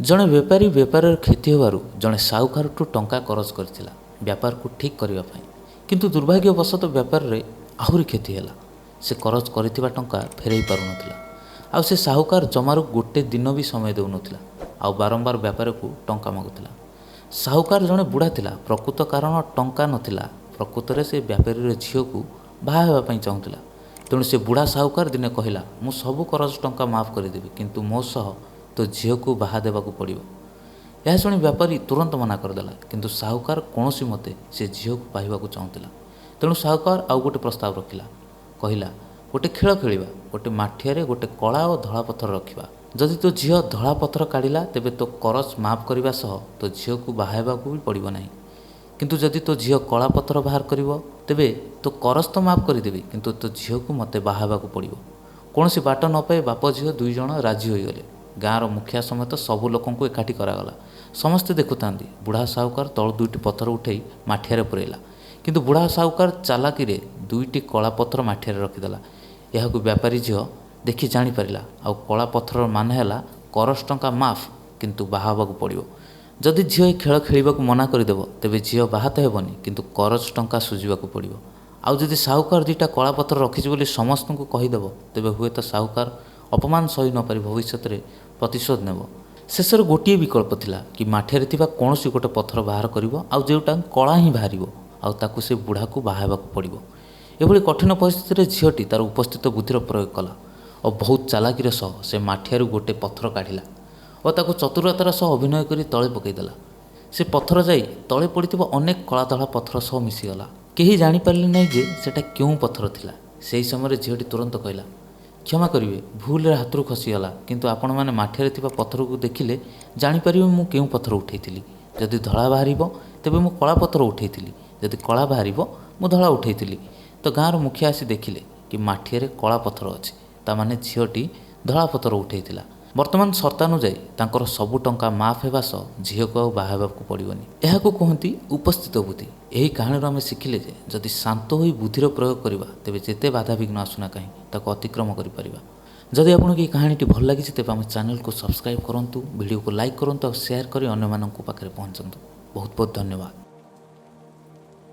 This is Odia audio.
ଜଣେ ବେପାରୀ ବେପାରରେ କ୍ଷତି ହେବାରୁ ଜଣେ ସାହୁକାରଠୁ ଟଙ୍କା କରଜ କରିଥିଲା ବ୍ୟାପାରକୁ ଠିକ୍ କରିବା ପାଇଁ। କିନ୍ତୁ ଦୁର୍ଭାଗ୍ୟବଶତଃ ବ୍ୟାପାରରେ ଆହୁରି କ୍ଷତି ହେଲା। ସେ କରଜ କରିଥିବା ଟଙ୍କା ଫେରାଇ ପାରୁନଥିଲା, ଆଉ ସେ ସାହୁକାର ଜମାରୁ ଗୋଟେ ଦିନ ବି ସମୟ ଦେଉନଥିଲା, ଆଉ ବାରମ୍ବାର ବ୍ୟାପାରକୁ ଟଙ୍କା ମାଗୁଥିଲା। ସାହୁକାର ଜଣେ ବୁଢ଼ା ଥିଲା। ପ୍ରକୃତ କାରଣ ଟଙ୍କା ନଥିଲା, ପ୍ରକୃତରେ ସେ ବ୍ୟାପାରୀର ଝିଅକୁ ବାହା ହେବା ପାଇଁ ଚାହୁଁଥିଲା। ତେଣୁ ସେ ବୁଢ଼ା ସାହୁକାର ଦିନେ କହିଲା, ମୁଁ ସବୁ କରଜ ଟଙ୍କା ମାଫ କରିଦେବି, କିନ୍ତୁ ମୋ ସହ ତୋ ଝିଅକୁ ବାହା ଦେବାକୁ ପଡ଼ିବ। ଏହା ଶୁଣି ବ୍ୟାପାରୀ ତୁରନ୍ତ ମନା କରିଦେଲା। କିନ୍ତୁ ସାହୁକାର କୌଣସି ମତେ ସେ ଝିଅକୁ ପାଇବାକୁ ଚାହୁଁଥିଲା। ତେଣୁ ସାହୁକାର ଆଉ ଗୋଟେ ପ୍ରସ୍ତାବ ରଖିଲା। କହିଲା, ଗୋଟେ ଖେଳ ଖେଳିବା। ଗୋଟେ ମାଠିଆରେ ଗୋଟେ କଳା ଓ ଧଳା ପଥର ରଖିବା। ଯଦି ତୋ ଝିଅ ଧଳା ପଥର କାଢ଼ିଲା, ତେବେ ତୋ କରଜ ମାଫ କରିବା ସହ ତୋ ଝିଅକୁ ବାହା ହେବାକୁ ବି ପଡ଼ିବ ନାହିଁ। କିନ୍ତୁ ଯଦି ତୋ ଝିଅ କଳା ପଥର ବାହାର କରିବ, ତେବେ ତୋ କରଜ ତ ମାଫ କରିଦେବି, କିନ୍ତୁ ତୋ ଝିଅକୁ ମୋତେ ବାହା ହେବାକୁ ପଡ଼ିବ। କୌଣସି ବାଟ ନ ପାଇ ବାପ ଝିଅ ଦୁଇ ଜଣ ରାଜି ହୋଇଗଲେ। ଗାଁର ମୁଖିଆ ସମେତ ସବୁ ଲୋକଙ୍କୁ ଏକାଠି କରାଗଲା। ସମସ୍ତେ ଦେଖୁଥାନ୍ତି, ବୁଢ଼ା ସାହୁକାର ତଳୁ ଦୁଇଟି ପଥର ଉଠେଇ ମାଠିଆରେ ପୁରେଇଲା। କିନ୍ତୁ ବୁଢ଼ା ସାହୁକାର ଚାଲାକିରେ ଦୁଇଟି କଳା ପଥର ମାଠିଆରେ ରଖିଦେଲା। ଏହାକୁ ବ୍ୟାପାରୀ ଝିଅ ଦେଖି ଜାଣିପାରିଲା, ଆଉ କଳା ପଥରର ମାନେ ହେଲା କରଜ ଟଙ୍କା ମାଫ, କିନ୍ତୁ ବାହା ହେବାକୁ ପଡ଼ିବ। ଯଦି ଝିଅ ଏ ଖେଳ ଖେଳିବାକୁ ମନା କରିଦେବ, ତେବେ ଝିଅ ବାହା ତ ହେବନି, କିନ୍ତୁ କରଜ ଟଙ୍କା ଶୁଝିବାକୁ ପଡ଼ିବ। ଆଉ ଯଦି ସାହୁକାର ଦୁଇଟା କଳା ପଥର ରଖିଛି ବୋଲି ସମସ୍ତଙ୍କୁ କହିଦେବ, ତେବେ ହୁଏତ ସାହୁକାର ଅପମାନ ସହି ନପାରି ଭବିଷ୍ୟତରେ ପ୍ରତିଶୋଧ ନେବ। ଶେଷରେ ଗୋଟିଏ ବିକଳ୍ପ ଥିଲା କି ମାଠିଆରେ ଥିବା କୌଣସି ଗୋଟେ ପଥର ବାହାର କରିବ, ଆଉ ଯେଉଁଟା କଳା ହିଁ ବାହାରିବ, ଆଉ ତାକୁ ସେ ବୁଢ଼ାକୁ ବାହା ହେବାକୁ ପଡ଼ିବ। ଏଭଳି କଠିନ ପରିସ୍ଥିତିରେ ଝିଅଟି ତାର ଉପସ୍ଥିତ ବୁଦ୍ଧିର ପ୍ରୟୋଗ କଲା ଓ ବହୁତ ଚାଲାକିର ସହ ସେ ମାଠିଆରୁ ଗୋଟେ ପଥର କାଢ଼ିଲା ଓ ତାକୁ ଚତୁରତାର ସହ ଅଭିନୟ କରି ତଳେ ପକାଇଦେଲା। ସେ ପଥର ଯାଇ ତଳେ ପଡ଼ିଥିବା ଅନେକ କଳା ଧଳା ପଥର ସହ ମିଶିଗଲା। କେହି ଜାଣିପାରିଲେ ନାହିଁ ଯେ ସେଟା କେଉଁ ପଥର ଥିଲା। ସେହି ସମୟରେ ଝିଅଟି ତୁରନ୍ତ କହିଲା, କ୍ଷମା କରିବେ, ଭୁଲରେ ହାତରୁ ଖସିଗଲା, କିନ୍ତୁ ଆପଣମାନେ ମାଠିଆରେ ଥିବା ପଥରକୁ ଦେଖିଲେ ଜାଣିପାରିବେ ମୁଁ କେଉଁ ପଥର ଉଠେଇଥିଲି। ଯଦି ଧଳା ବାହାରିବ, ତେବେ ମୁଁ କଳା ପଥର ଉଠେଇଥିଲି। ଯଦି କଳା ବାହାରିବ, ମୁଁ ଧଳା ଉଠେଇଥିଲି। ତ ଗାଁର ମୁଖିଆ ଆସି ଦେଖିଲେ କି ମାଠିଆରେ କଳା ପଥର ଅଛି, ତାମାନେ ଝିଅଟି ଧଳା ପଥର ଉଠେଇଥିଲା। ବର୍ତ୍ତମାନ ସର୍ତ୍ତାନୁଯାୟୀ ତାଙ୍କର ସବୁ ଟଙ୍କା ମାଫ ହେବା ସହ ଝିଅକୁ ଆଉ ବାହା ହେବାକୁ ପଡ଼ିବନି। ଏହାକୁ କୁହନ୍ତି ଉପସ୍ଥିତ ବୁଦ୍ଧି। ଏହି କାହାଣୀରୁ ଆମେ ଶିଖିଲେ ଯେ ଯଦି ଶାନ୍ତ ହୋଇ ବୁଦ୍ଧିର ପ୍ରୟୋଗ କରିବା, ତେବେ ଯେତେ ବାଧାବିଘ୍ନ ଆସୁନା କାହିଁ ତାକୁ ଅତିକ୍ରମ କରିପାରିବା। ଯଦି ଆପଣଙ୍କୁ ଏହି କାହାଣୀଟି ଭଲ ଲାଗିଛି, ତେବେ ଆମ ଚ୍ୟାନେଲକୁ ସବସ୍କ୍ରାଇବ୍ କରନ୍ତୁ, ଭିଡ଼ିଓକୁ ଲାଇକ୍ କରନ୍ତୁ ଆଉ ସେୟାର କରି ଅନ୍ୟମାନଙ୍କ ପାଖରେ ପହଞ୍ଚନ୍ତୁ। ବହୁତ ବହୁତ ଧନ୍ୟବାଦ।